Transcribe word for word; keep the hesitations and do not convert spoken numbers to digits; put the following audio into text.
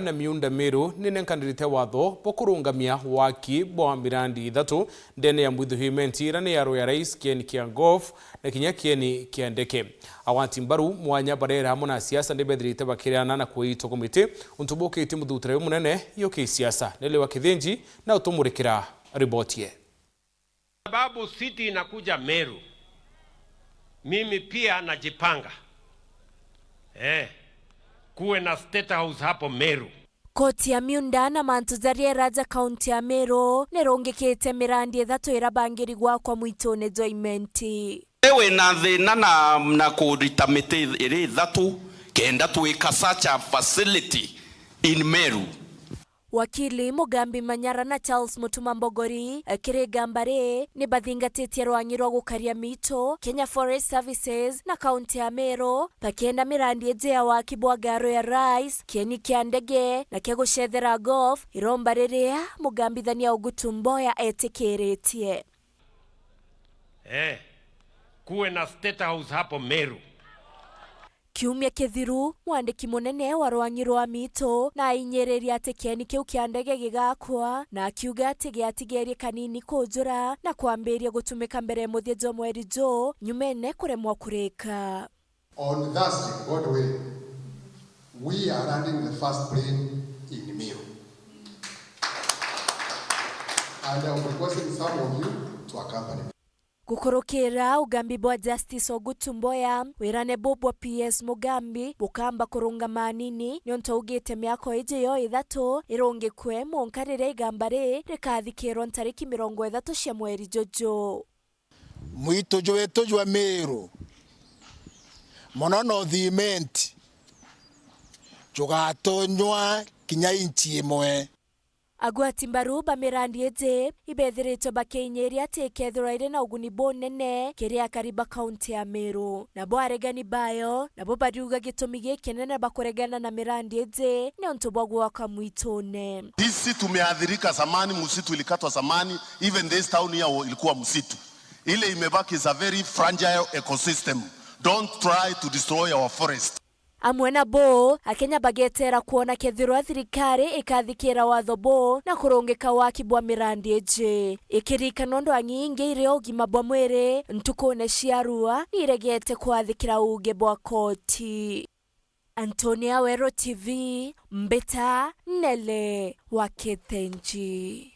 na miunda Meru ninenkanirite watho bwa kurungamia waki bwa mirandi ithatu ndene ya Mwithu Imenti, iria ni ya Royal Rise, kieni kia golf na kinya kieni kia ndeke. Agwati mbaru mwanya baria hamwe na siasa ni bethirite bakiriana na kwitwa komiti untu bukitie muthuturano munene yuki siasa. Nele wa Kithinji na utumurikira riboti ye. Sababu city inakuja Meru, mimi pia najipanga. Eh, kuwe na State House hapo Meru. Koti ya miunda na mantu ja riera ja kaunti ya Meru nirungikite mirandi ithatu irabangiri gwakwa mwitune jwa Imenti. Wi na thina na, na kurita miti iri ithatu kenda twika such a facility in Meru. Wakili Mugambi Manyara na Charles Mutuma Mbogori, eh, kiri igamba ri, ni bathingatitie rwangi rwa gukaria miitu, Kenya Forest Services na kaunti ya Meru, bakienda mirandi iji ya waki bwa ngaro ya Rise, kieni kia ndege na kia gucethera golf, iromba riria mugambithania Ogutu Mboya etikiritie. Eh, kuwe na State House hapo Meru. Kiumia kithiru, mwandiki munene wa rwangi rwa miitu na ainyiririe ati kieni kiu kia ndege gigakwa, na akiuga ati giatigerie kanini kujura na kwambiria gutumika mbere ya muthia jwa mweri juu, nyumene kuremwa kurika. On Thursday, God willing, we are landing the first plane in Meru. And I'm requesting some of you to accompany me. Gukurukira ugambi bwa Justice Ogutu Mboya, wirane buu bwa P S Mugambi bukamba kurungama anini, niuntu augite miako iji yo ithatu irungikwe mwanka riria igamba ri rikathikirwa ntariki mirongo ithatu cia mweri juju. Mwitu jwetu jwa Meru, mono North Imenti, jugatonywa kinya inchi imwe. Agwati mbaru ba mirandi iji ibethiritwe bakiinyiria ati ikethirwa iri na uguni bunene kiri akari ba kaunti ya Meru. Nabo aregani bayo nabo bariuga gitumi gikinene bakuregana na mirandi iji ni untu bwa gwaka mwitune. Sisi tumeathirika zamani, msitu ilikatwa zamani, even this town here ilikuwa msitu. Ile imebaki is a very fragile ecosystem. Don't try to destroy our forest. Amwe nabo, Akenya bageteera kwona kethirwa thirikari ikathikira watho buu na kurungika waki bwa mirandi iji. Ikirikanwa ndwang'i ingi iria ugima bwa mwiri ntukune cia rua niregete kwathikira uuge bwa koti. Antonia Wero T V, Mbita, Nele wa Kithinji.